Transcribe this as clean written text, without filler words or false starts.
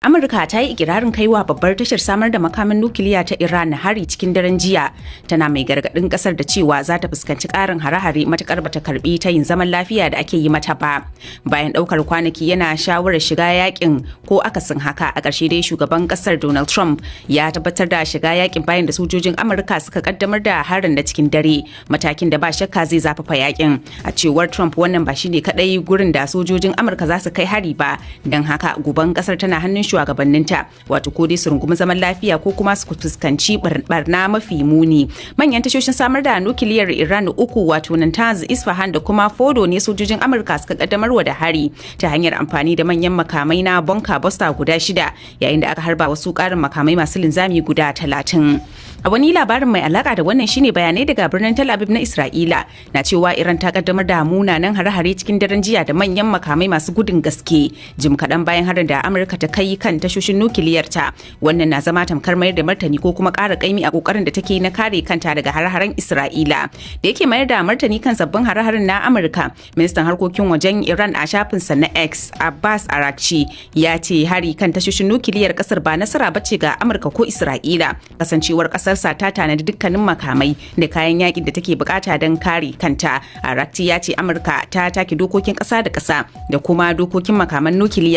Amurka ta yi ikirarin kaiwa babbar tashar samar da makamin nukiliya ta Iran hari cikin daren jiya, tana mai gargadin kasar da cewa za ta fuskanci karin hare-hare matukar bata karbi tayin zaman lafiya da ake yi mata ba. Bayan daukar kwanaki yana shawarar shiga yakin ko akasin haka, a ƙarshe dai shugaban kasar Donald Trump ya tabbatar da shiga yakin bayan da sojojin Amurka suka kaddamar da harin na cikin dare, matakin da ba shakka zai zafafa yakin. A cewar Trump, wannan ba shine kadai gurin da sojojin Amurka za su kai hari ba, don haka goben kasar tana hannun shugabanninta, wato ko dai su rungumi zaman lafiya ko kuma su fuskanci barna mafi muni. Manyan tashoshin samar da nukiliyar Iran uku, wato Natanz, Isfahan da kuma Fordo, ne sojojin Amurka suka kaddamarwa da hari ta hanyar amfani da manyan makamai na bunker buster guda shida, yayin da aka harba wasu karin makamai masu linzami guda 30. A wani labarin mai alaka da wannan shine bayanai daga birnin Tel Aviv na Isra'ila na cewa Iran ta kaddamar da munanan hare-hare cikin daren jiya da manyan makamai masu gudun gaske, jim kaɗan bayan harin da Amurka ta kai kan tashoshin nukiliyar ta. Wannan na zama tamkar mayar da martani ko kuma ƙara kaimi a kokarin da take na kare kanta daga hare-haren Isra'ila. Da yake mayar da martani kan sabbin hare-haren na Amurka, ministan harkokin wajen Iran a shafinsa na X, Abbas Araghchi, ya ce hari kan tashoshin nukiliyar kasar ba nasara bace ga Amurka ko Isra'ila, kasancewar kasarsa ta tanadi dukkanin makamai da kayan yakin da take bukata don kare kanta. Araghchi ya ce Amurka ta take dokokin kasa da kasa da kuma dokokin makaman nukiliya.